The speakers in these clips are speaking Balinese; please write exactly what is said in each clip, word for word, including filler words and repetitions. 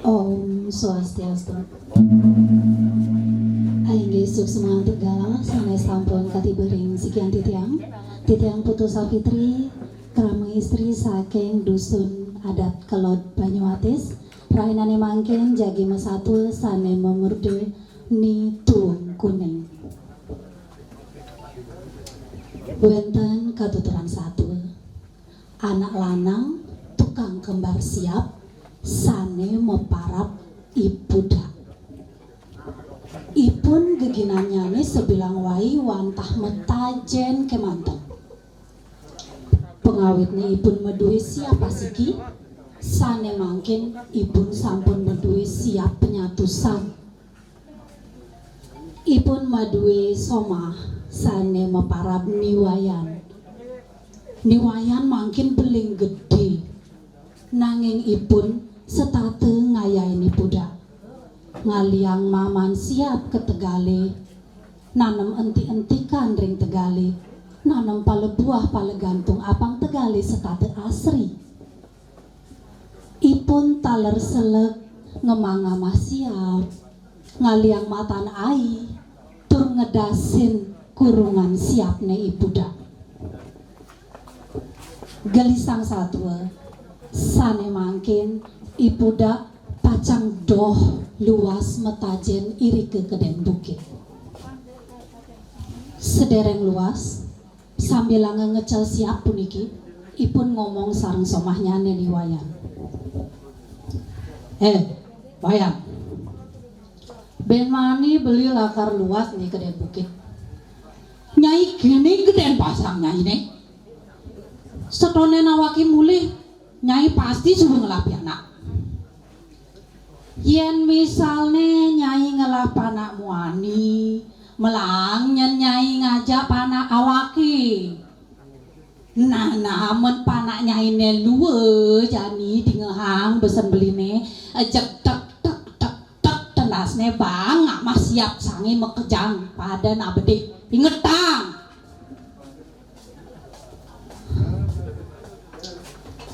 Om Swastiastu. Inggih suksma tiang sané sampun katibering sikian titiang. Titiang Putu Safitri, krama istri saking Dusun Adat Kelod Banyuatis, rahinané mangkin jagi masatua sané mamurda Ni Tuung Kuning. Wénten katuturan satua. Anak lanang tukang kembar siap sané maparab I Pudak. Ipun geginannyané sabilang wai wantah matajén kémanten. Pangawitné ipun madué siap asiki, sané mangkin ipun sampun madué siap panyatusan. Ipun madué somah sané maparab Ni Wayan. Ni Wayan mangkin beling gedé, nanging ipun setata ngayahin I Pudak. Ngaliang maman siap ka tegalé, nanem entik-entikan ring tegalé, nanem palebuah palegantung apang tegalé setata asri. Ipun taler seleg ngemang amah siap, ngaliang matan ai, tur ngedasin kurungan siapné I Pudak. Gelisang satua, sané mangkin I Pudak pacang doh luas matajén irika ka dén bukit. Sedéréng luas, sambilanga ngecel siap puniki, ipun ngomong sareng somahnyané Ni Wayan. "Eh, Wayan. Bén mani beli lakar luas né ka dén bukit. Nyai kéné gedén pasang nyainé. Setoné awaké mulih, nyai pasti suba ngelah pianak. Yén misalné nyai ngelah panak muani, melahang nyén nyai ngajak panak awaké. Nah, nah, men panak nyainé lua jani dingehang besen beliné, jek tek tek tek tek tendasné bang amah siap sangé makejang pada nak bedih. Ingetang."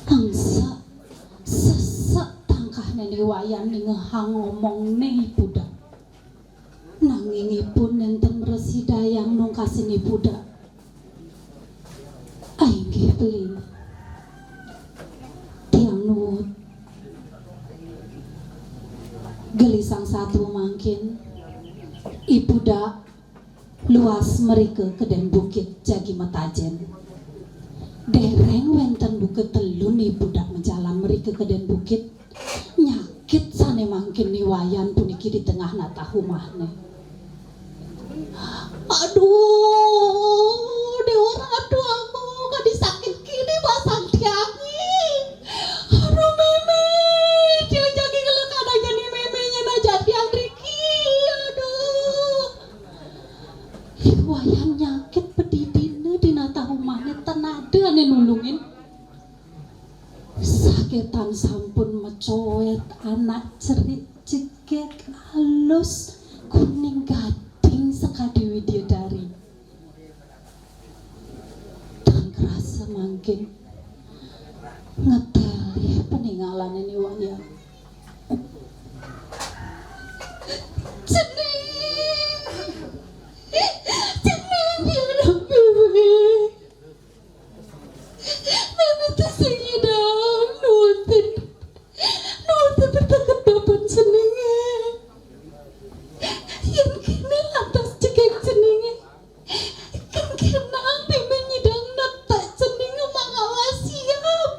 Angsek sesek tangkahné Ni Wayan ningehang ngomongné I Pudak. Nanging ipun nénten mrasidayang nungkasin I Pudak. "Inggih, beli. Tiang nuwun." Gelisang satua mangkin, I Pudak luas mrika ka dén bukit jagi matajén. Déréng wénten buka telun I Pudak majalan mrika ka dén bukit, nyakit sané mangkin Ni Wayan puniki di tengah natah umahné. "Aduh, Déwa Ratu Agung, kadi sakit kéné basang tiangé. Aduh, mémé, tiang jagi ngelek anak jani mémé nyén ajak tiang riki. Aduh." Ih, Wayan nyakit padidina di natah umahné, ten ada ané nulungin. Sakétan sampun macoét anak cerik jegég alus kuning gading sakadi widyadari. Tan krasa mangkin ngeteli paningalané Ni Wayan. "Cening! Cening, pianak mémé! Mémé té sing nyidang nuutin, nuutin teteket bapan ceningé. Yén kéné lantas jegég ceningé, kén kénang mémé nyidang netek ceningé mangawasiang.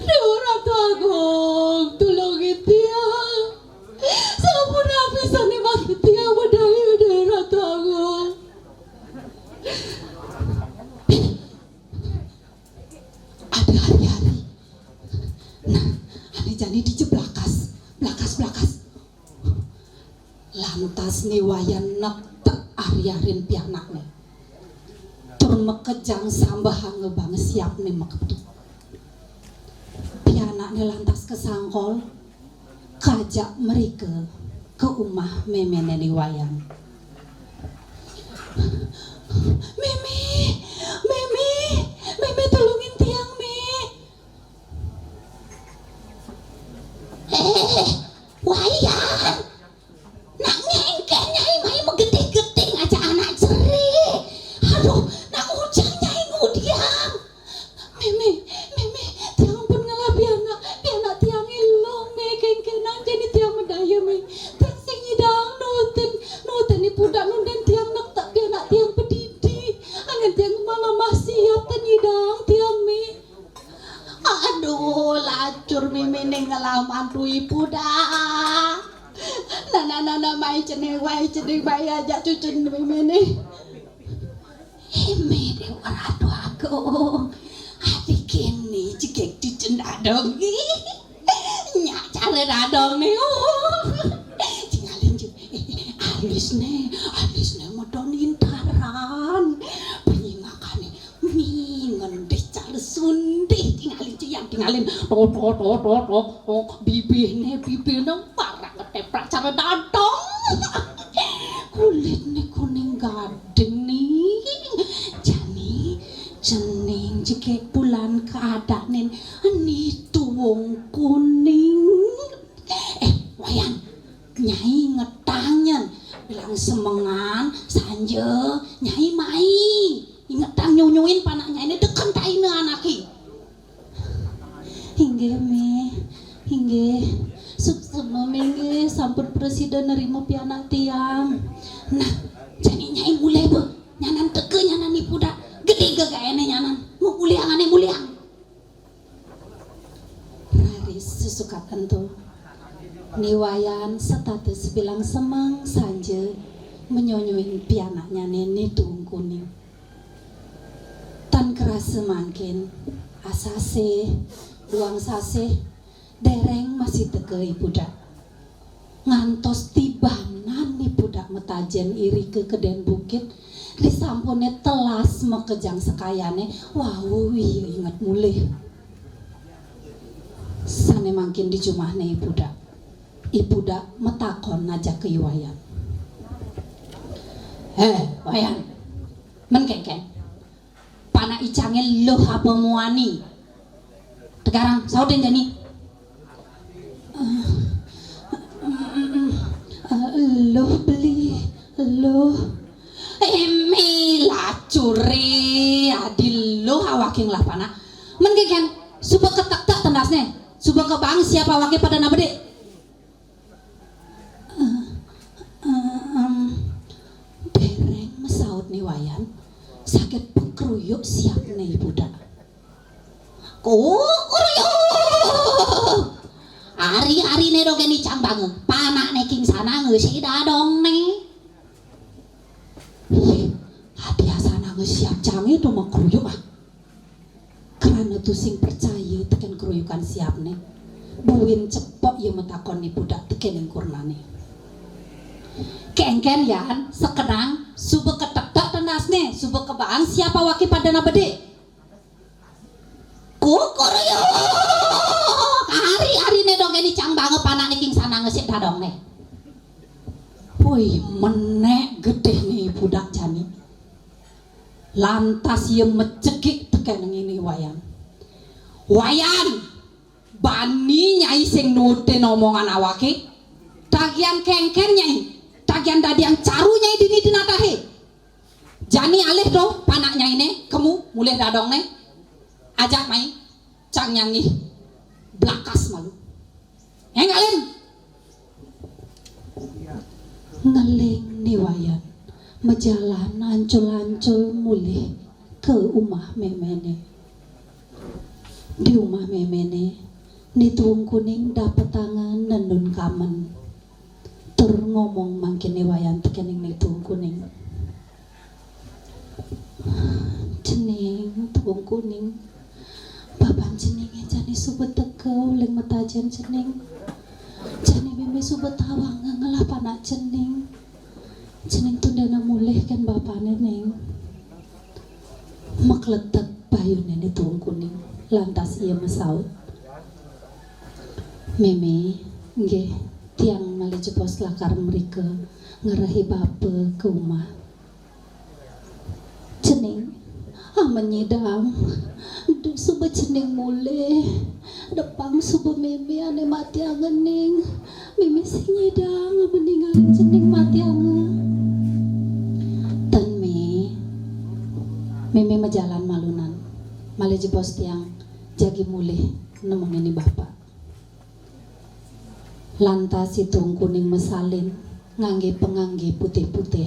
Déwa Ratu Agung, tulungin tiang. Sampun apisané mati tiang madaya, Déwa Ratu Agung." Ada ari-ari. Nah, ané jani dija blakas, blakas, blakas. Lantas Ni Wayan netek ari-arin pianakné. Tur makejang sambahanga bang siapné makeptu. Pianakné lantas kasangkol, kajak mrika ka umah méméné Ni Wayan. "Mémé, mémé, mémé tulungin tiang, Mé." Aman tu ibu dah. Nana nana mai ceneng mai ceneng mai aja cucun méméné. Émé Déwa Ratu Agung. Adi kéné jegég cucun dadong. Nyak cara dadong né. Oh. Tingalin cu. Alis né, alis né medon intaran. Penyingakané mingen deh cara sundih. Tingalin cu yang tingalin. Tok tok tok tok tok tok. Bibihné bibihné parak ngeteprak cara dadong. Kulitné kuning gading nih. Jani cening jegég bulan keadanin ni tuwung kuning. Eh, Wayan, Nyai ngetang nyen. Bilang semengan, sanja, Nyai mai. Ingetang nyunyuin panak Nyainé deken taina anaké. Inggih, Mé. Inggih. Suksma, Mé, inggih. Sampun prasida nerima pianak tiang. Nah, jani Nyai mulih, Bu. Nyanan teka, nyanan ibu dak. Gede gegaéné nyanan. Mau uliangané muliang. Raris susukat ento. Ni Wayan setata sebilang semeng sanja menyonyuin pianaknyané ni tuwung kuning. Tan kerasa mangkin, asasih, duang sasih, déréng masih teka ibu dak. Ngantos tibanan ibu dak matajen irika kedén bukit, risampuné telas makejang sekayané, wau ia inget mulih. Sané mangkin di jumahné ibu dak. Ibu dak matakon ajaka I Wayan. Hé, Wayan. Men kénkén. Panak icangé luh apa muani? Tegarang, sautin jani. Eh, eh, luh beli, luh. Émé lacuré, adi luh awaké ngelah panak. Men kénkén, suba ketektek tendasné, suba kebang siap awaké pada nabedik. Eh, eh, em, déréng masaut Ni Wayan, saget pakruyuk siapné ibu dak. Kukruyuk! Ari-ariné dogén icang banga, panakné king sana ngesik dadongné. Yé, adi asana ngesiap cangé to makruyuk ah. Krana tusing percaya tekén kruyukan siapné. Buin cepok ia matakon ni budak tekén ing kurnané. Kénkén Yan, sekenang, suba ketektek tendasné, suba kebaang siap awaké pada nabedik. Kukuruyuk! Ari-ariné dogén icang banga panakné king sana ngesik dadongné. Woi, menék gedéné budak jani. Lantas ia mecegik tekén ngini Wayan. Wayan, bani Nyai sing nutin omongan awaké. Tagihan kénkén Nyai, tagihan dadiang caru Nyai dini di natahé. Jani alih to panak Nyainé, kemu mulih dadongné. Ajak mai, cang nyangih blakas malu. Énggalin. Ngeling Ni Wayan, majalan ancul-ancul mulih ka umah méméné. Di umah méméné, Ni Tuung Kuning dapetanga nenun kamen. Tur ngomong mangkin Ni Wayan tekéning Ni Tuung Kuning. Cening, Tuung Kuning. Bapan ceningé jani suba teka uling matajen cening. Jani mémé suba tawanga ngelah panak cening. Cening tundéna mulih kén bapané, Ning. Makletek bayuné Ni Tuung Kuning. Lantas ia masaut. Mémé, nggih, tiang malih jebos lakar mrika ngrehi bapa ka umah. Cening, amen nyidang, suba cening mulih, depang suba mémé ané matianga, Ning. Mémé sing nyidang, amen ninggalin cening matianga. Ten, Mé. Mémé majalan malunan. Malih jebos tiang jagi mulih nemonin bapa. Lantas I Tuung Kuning masalin nganggé panganggé putih-putih.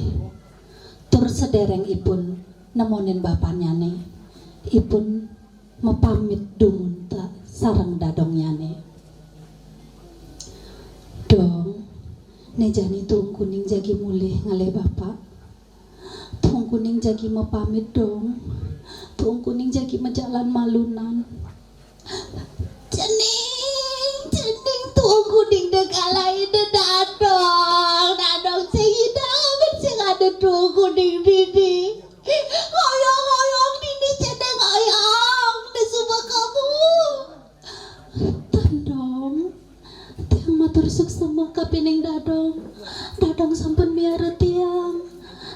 Tur sadéréng ipun nemonin bapannyané, ipun mapamit dumun ta-, sareng dadongnyané. Né jani Tuung Kuning jagi mulih ngalih Bapak. Tuung Kuning jagi mapamit dong. Tuung Kuning jagi majalan malunan. Cening, cening Tuung Kuning da kalahin dadong. Dadong sing idaman sing ada Tuung Kuning dini. Ngoyong-ngoyong dini cening ngoyong. Da suba kemu. Dadong. Tiang matur suksma kapining dadong. Dadong sampun miara tiang.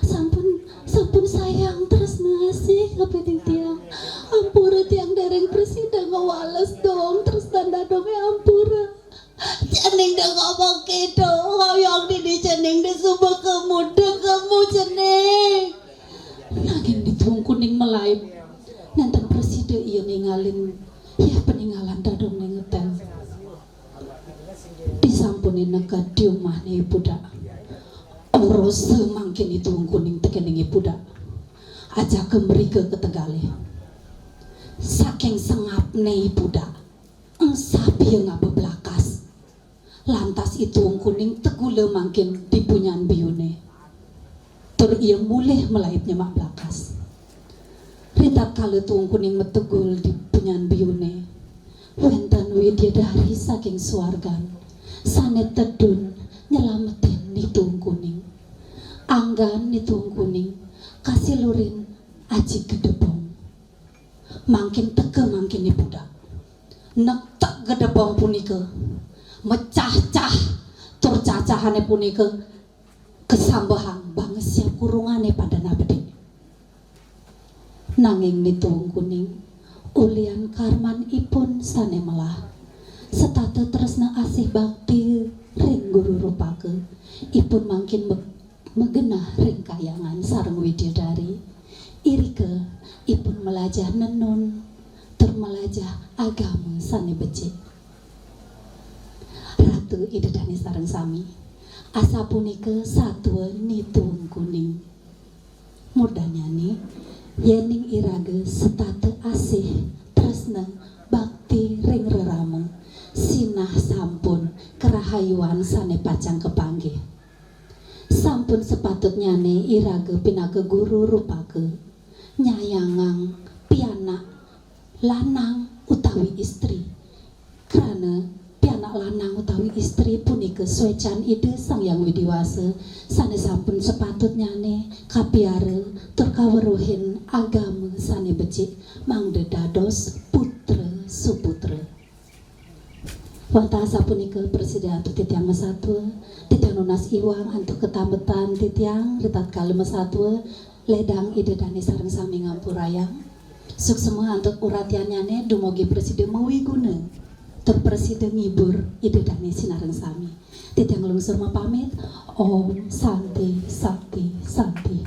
Sampun sampun sayang tresna asih kapining tiang. Ampura tiang dereng prasida ngwales dong tresnan dadonge ampura. Cening da ngomong kéto, ngoyong dini cening da suba kemu, da kemu cening. Nanging Ni Tuung Kuning malaib. Nénten prasida ia ningalin, yéh, paninggalan dadonge ngetél. Disampunina ka di umahne I Pudak. Orosa mangkin Ni Tuung Kuning tekening I Pudak. Ajaka mrika ka tegalé. Saking sengapne I Pudak, engsap ia ngaba blakas. Lantas I Tuung Kuning tegula mangkin di punyan biyuné. Tur ia mulih malaib nyemak blakas. Ritatkala Tuung Kuning mategul di punyan biyuné, wénten widyadari saking suargan sané tedun nyelametin Ni Tuung Kuning. Anggan Ni Tuung Kuning kasilurin aji gedebong. Mangkin teka mangkin I Pudak. Nektek gedebong punika, mecah-cah, tur cacahané punika kasambehang banget siap kurungané pada nabedik. Nanging Ni Tuung Kuning, ulian karmanipun sané melah, setata tresna asih bakti ring Guru Rupaka, ipun mangkin me-, magenah ring kahyangan sareng widyadari. Irika ipun malajah nenun tur malajah agama sané becik. Ratu Ida Dané sareng sami, asapunika satua Ni Tuung Kuning. Murdanyané, yéning iraga setata asih, tresna, bakti ring rerama, sinah sampun karahayuan sané pacang kapanggih. Sampun sapatutnyané iraga pinaka Guru Rupaka nyayangang pianak lanang utawi istri. Krana pianak lanang utawi istri punika swécan Ida Sang Hyang Widhi Wasa sané sampun sapatutnyané kapiara tur kaweruhin agama sané becik mangda dados putra suputra. Wantah sapunika prasida antuk titiang masatua, titiang nunas iwang antuk katambetan titiang ritatkala masatua, ledang Ida Dané sareng sami ngampurayang. Suksma antuk uratiannyané dumugi prasida mawiguna tur prasida ngibur Ida Dané sinareng sami. Titiang lungsur mapamit. Om Santi, Santi, Santi.